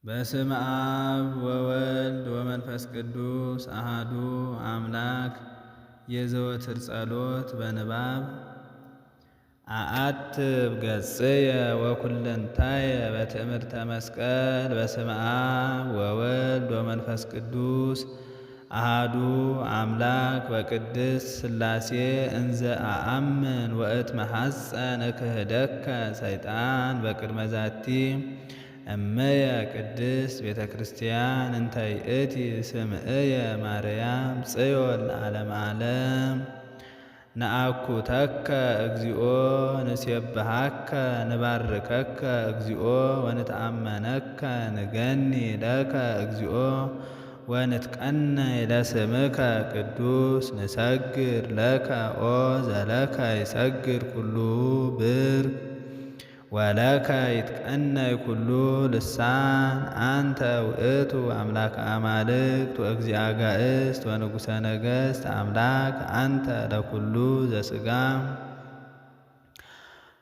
በስም አብ ወወልድ ወመንፈስ ቅዱስ አሃዱ አምላክ። የዘወትር ጸሎት በንባብ። አአትብ ገጽየ ወኩለንታየ በትእምርተ መስቀል። በስመ አብ ወወልድ ወመንፈስ ቅዱስ አሃዱ አምላክ በቅድስት ሥላሴ እንዘ አአምን ወእትመሐፀን እክህደከ ሰይጣን በቅድመ ዛቲ እመየ ቅድስት ቤተ ክርስቲያን እንተ ይእቲ ስምእየ ማርያም ጽዮን ለዓለመ ዓለም። ነአኩተከ እግዚኦ ንሴብሐከ ንባርከከ እግዚኦ ወንትአመነከ ንገኒ ለከ እግዚኦ ወንትቀነይ ለስምከ ቅዱስ ንሰግድ ለከ ኦ ዘለከ ይሰግድ ኩሉ ብርክ ወለከ ይትቀነይ ኩሉ ልሳን። አንተ ውእቱ አምላከ አማልክት ወእግዚአ አጋእዝት ወንጉሠ ነገሥት አምላክ አንተ ለኩሉ ዘሥጋ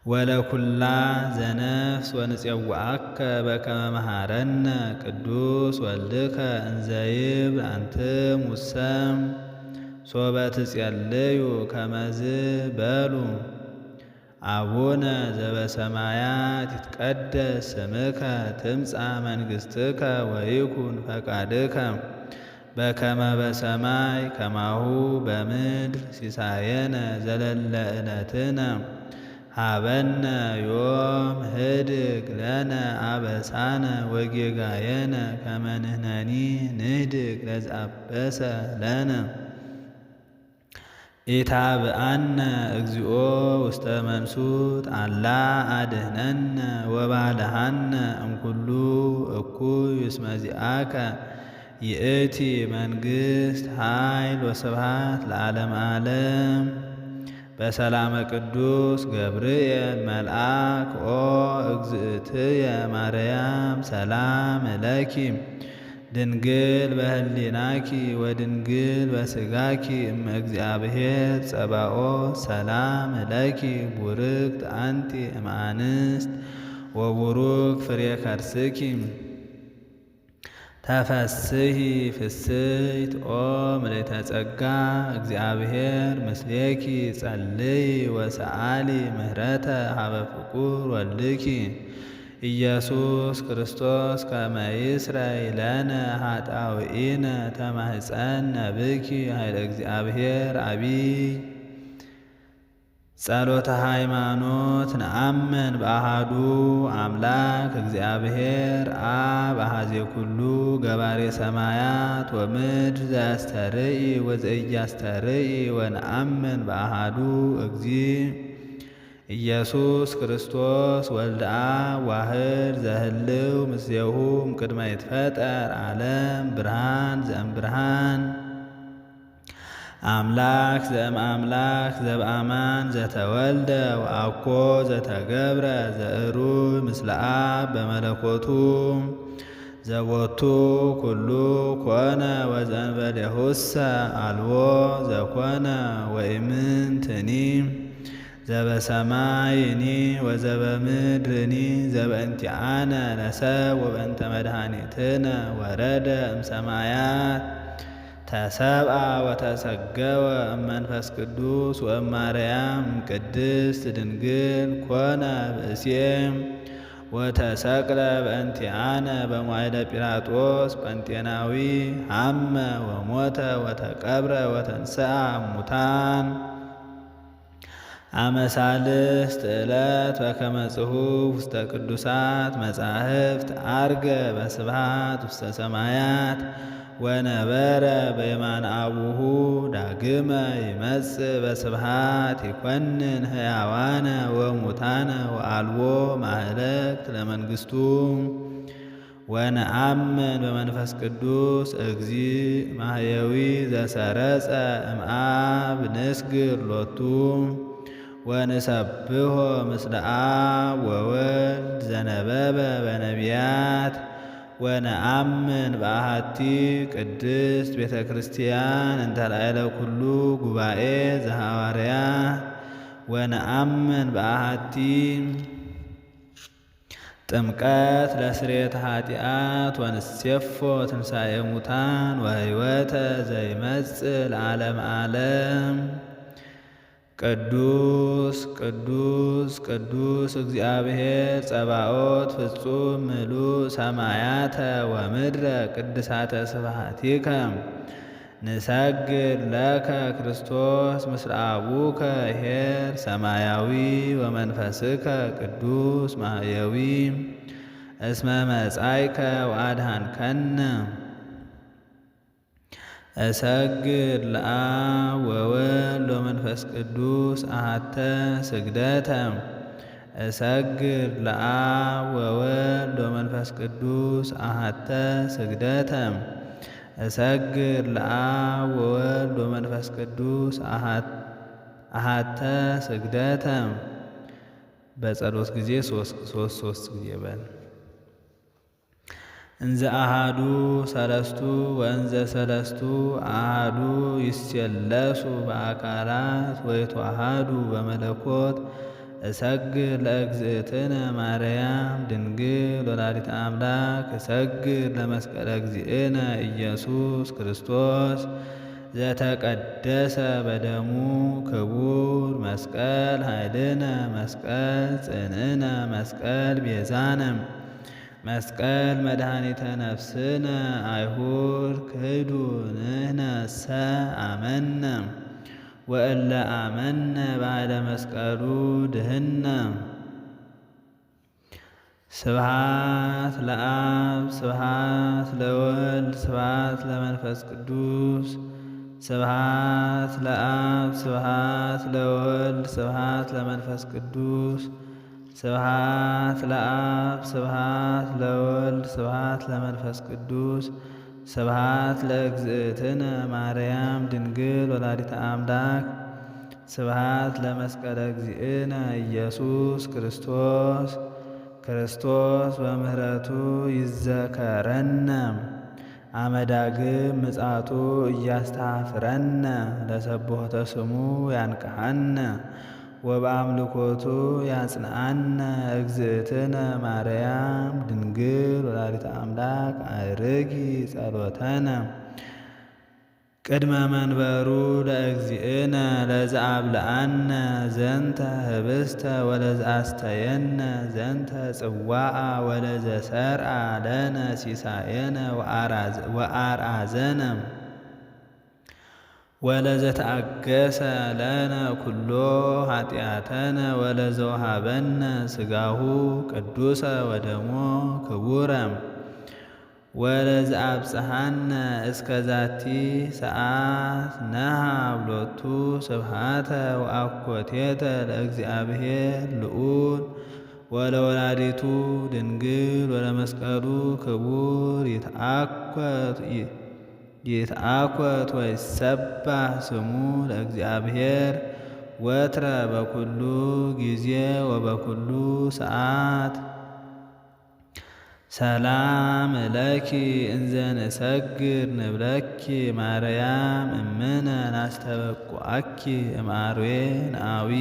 ወለኩላ ዘነፍስ ወንፄውዐከ በከመ መሃረነ ቅዱስ ወልድከ እንዘ ይብል አንትሙሰ ሶበ ትጼልዩ ከመዝ በሉ። አቡነ ዘበሰማያት ይትቀደስ ስምከ ትምጻእ መንግሥትከ ወይኩን ፈቃድከ በከመ በሰማይ ከማሁ በምድር። ሲሳየነ ዘለለ ዕለትነ ሀበነ ዮም ህድግ ለነ አበሳነ ወጌጋየነ ከመ ንሕነኒ ንህድግ ለዘአበሰ ለነ። ኢታብአነ እግዚኦ ውስተ መንሱት አላ አድህነነ ወባልሃነ እምኩሉ እኩይ እስመ ዚአከ ይእቲ መንግሥት ኃይል ወስብሐት ለዓለመ ዓለም። በሰላመ ቅዱስ ገብርኤል መልአክ ኦ እግዝእትየ ማርያም ሰላም ለኪ ድንግል በህሊናኪ ወድንግል በስጋኪ እመ እግዚአብሔር ጸባኦት ሰላም ለኪ ቡርክት አንቲ እምአንስት ወቡሩክ ፍሬ ከርስኪ። ተፈስሂ ፍስሕት ኦ ምልዕተ ጸጋ እግዚአብሔር ምስሌኪ ጸልይ ወሰአሊ ምህረተ ሀበ ፍቁር ወልድኪ ኢየሱስ ክርስቶስ ከመ ይስረይ ለነ ኃጣውኢነ። ተማህፀነ ብኪ ኃይለ እግዚአብሔር አቢይ። ጸሎተ ሃይማኖት። ነአምን በአሃዱ አምላክ እግዚአብሔር አብ አሐዜ ኩሉ ገባሬ ሰማያት ወምድር ዘያስተርኢ ወዘኢያስተርኢ ወነአምን በአሃዱ እግዚእ ኢየሱስ ክርስቶስ ወልደ አብ ዋህድ ዘህልው ምስሌሁ እምቅድመ ይትፈጠር ዓለም ብርሃን ዘእምብርሃን አምላክ ዘእምአምላክ ዘበአማን ዘተወልደ ወአኮ ዘተገብረ ዘእሩይ ምስለ አብ በመለኮቱ ዘቦቱ ኩሉ ኮነ ወዘእንበሌሁሰ አልቦ ዘኮነ ወኢምንትኒ ዘበሰማይኒ ወዘበምድርኒ ዘበእንቲአነ ለሰብ ወበእንተ መድኃኒትነ ወረደ እምሰማያት ተሰብአ ወተሰገወ እመንፈስ ቅዱስ ወእማርያም ቅድስት ድንግል ኮነ ብእሴ ወተሰቅለ በእንቲአነ በመዋዕለ ጲላጦስ ጴንጤናዊ ሐመ ወሞተ ወተቀብረ ወተንሥአ እሙታን አመሳልስት ዕለት በከመ ጽሑፍ ውስተ ቅዱሳት መጻሕፍት አርገ በስብሐት ውስተ ሰማያት ወነበረ በየማነ አቡሁ ዳግመ ይመጽእ በስብሐት ይኮንን ሕያዋነ ወሙታነ ወአልቦ ማህለቅት ለመንግሥቱ። ወነአምን በመንፈስ ቅዱስ እግዚእ ማህየዊ ዘሰረጸ እምአብ ንስግር ሎቱ ወንሰብሖ ምስለ አብ ወወልድ ዘነበበ በነቢያት። ወነአምን በአሐቲ ቅድስት ቤተ ክርስቲያን እንተ ላዕለ ኩሉ ጉባኤ ዘሐዋርያ። ወነአምን በአሐቲ ጥምቀት ለስርየተ ኃጢአት ወንሴፎ ትንሣኤ ሙታን ወሕይወተ ዘይመጽእ ለዓለመ ዓለም። ቅዱስ ቅዱስ ቅዱስ እግዚአብሔር ጸባኦት ፍጹም ምሉእ ሰማያተ ወምድረ ቅድሳተ ስብሐቲከ። ንሰግድ ለከ ክርስቶስ ምስለ አቡከ ኄር ሰማያዊ ወመንፈስከ ቅዱስ ማህየዊ እስመ መጻእከ ወአድኀንከነ። እሰግድ ለአብ ወወልድ ወመንፈስ ቅዱስ አሐተ ስግደተ። እሰግድ ለአብ ወወልድ ወመንፈስ ቅዱስ አሐተ ስግደተ። እሰግድ ለአብ ወወልድ ወመንፈስ ቅዱስ አሐተ ስግደተ። በጸሎት ጊዜ ሶስት ሶስት ጊዜ በል። እንዘ አሃዱ ሰለስቱ ወእንዘ ሰለስቱ አሃዱ ይሴለሱ በአካላት ወይትዋሃዱ በመለኮት። እሰግድ ለእግዝእትነ ማርያም ድንግል ወላዲተ አምላክ። እሰግድ ለመስቀለ እግዚእነ ኢየሱስ ክርስቶስ ዘተቀደሰ በደሙ ክቡር። መስቀል ኃይልነ፣ መስቀል ጽንዕነ፣ መስቀል ቤዛነ፣ መስቀል መድኃኒተ ነፍስነ። አይሁድ ክህዱ ንሕነሰ አመነ፣ ወእለ አመነ በኃይለ መስቀሉ ድህነ። ስብሐት ለአብ፣ ስብሐት ለወልድ፣ ስብሐት ለመንፈስ ቅዱስ። ስብሐት ለአብ፣ ስብሐት ለወልድ፣ ስብሐት ለመንፈስ ቅዱስ። ስብሐት ለአብ፣ ስብሐት ለወልድ፣ ስብሐት ለመንፈስ ቅዱስ። ስብሐት ለእግዝእትነ ማርያም ድንግል ወላዲተ አምላክ። ስብሐት ለመስቀለ እግዚእነ ኢየሱስ ክርስቶስ። ክርስቶስ በምህረቱ ይዘከረነ አመዳግም ምጽአቱ እያስተኀፍረነ ለሰብሖተ ስሙ ያንቅሐነ ወበአምልኮቱ ያጽንዓነ። እግዝእትነ ማርያም ድንግል ወላዲተ አምላክ አዕርጊ ጸሎተነ ቅድመ መንበሩ ለእግዚእነ። ለዘአብልዓነ ዘንተ ህብስተ ወለዘአስተየነ ዘንተ ጽዋአ ወለዘሰርአ ለነ ሲሳየነ ወአርአዘነ ወለዘተአገሰ ለነ ኩሎ ኃጢአተነ ወለዘውሃበነ ሥጋሁ ቅዱሰ ወደሞ ክቡረ ወለዘአብጽሐነ እስከ ዛቲ ሰዓት ነሃብ ሎቱ ስብሐተ ወአኮቴተ ለእግዚአብሔር ልዑል ወለወላዲቱ ድንግል ወለመስቀሉ ክቡር። ይትአኮት ወይሰባሕ ስሙ ለእግዚአብሔር ወትረ በኩሉ ጊዜ ወበኩሉ ሰዓት። ሰላም ለኪ እንዘ ንሰግድ ንብለኪ ማርያም እምነ ናስተበቁአኪ እምአርዌ ነአዊ።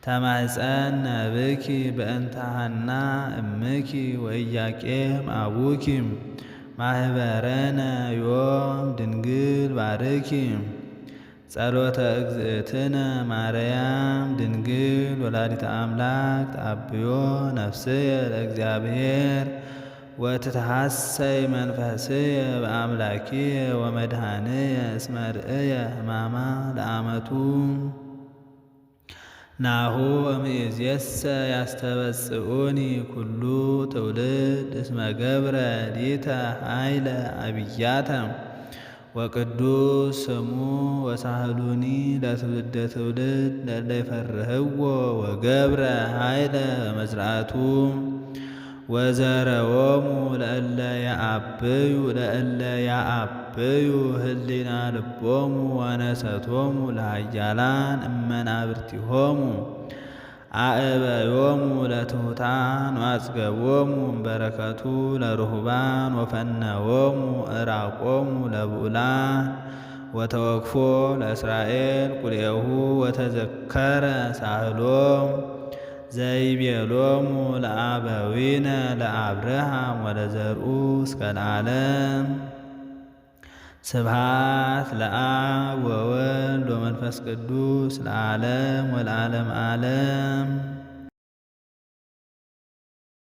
ተማኅፀነ ብኪ በእንተ ሐና እምኪ ወኢያቄም አቡኪ። ማህበረነ ዮም ድንግል ባርኪ። ጸሎተ እግዝእትነ ማርያም ድንግል ወላዲተ አምላክ ተአብዮ ነፍስየ ለእግዚአብሔር ወትትሐሰይ መንፈስየ በአምላኪየ ወመድኃኒየ እስመ ርእየ ሕማማ ለአመቱ። ናሁ እምይእዜሰ ያስተበጽኡኒ ኩሉ ትውልድ እስመ ገብረ ሊተ ኃይለ አብያተ ወቅዱስ ስሙ። ወሳህሉኒ ለትውልደ ትውልድ ለእለ ይፈርህዎ ወገብረ ኃይለ በመዝራእቱ። ወዘረዎሙ ለእለ ያአብዩ ለእለ ያአብዩ ህሊና ልቦሙ ወነሰቶሙ ለኃያላን እመናብርቲሆሙ። አእበዮሙ ለትሑታን ወአጽገቦሙ እምበረከቱ ለርሁባን ወፈነዎሙ ዕራቆሙ ለብዑላን። ወተወክፎ ለእስራኤል ቁልኤሁ ወተዘከረ ሳህሎም። ዘይቤሎሙ ለአበዊነ ለአብርሃም ወለዘርኡ እስከ ለዓለም። ስብሃት ለአብ ወወልድ ወመንፈስ ቅዱስ ለዓለም ወለዓለም ዓለም።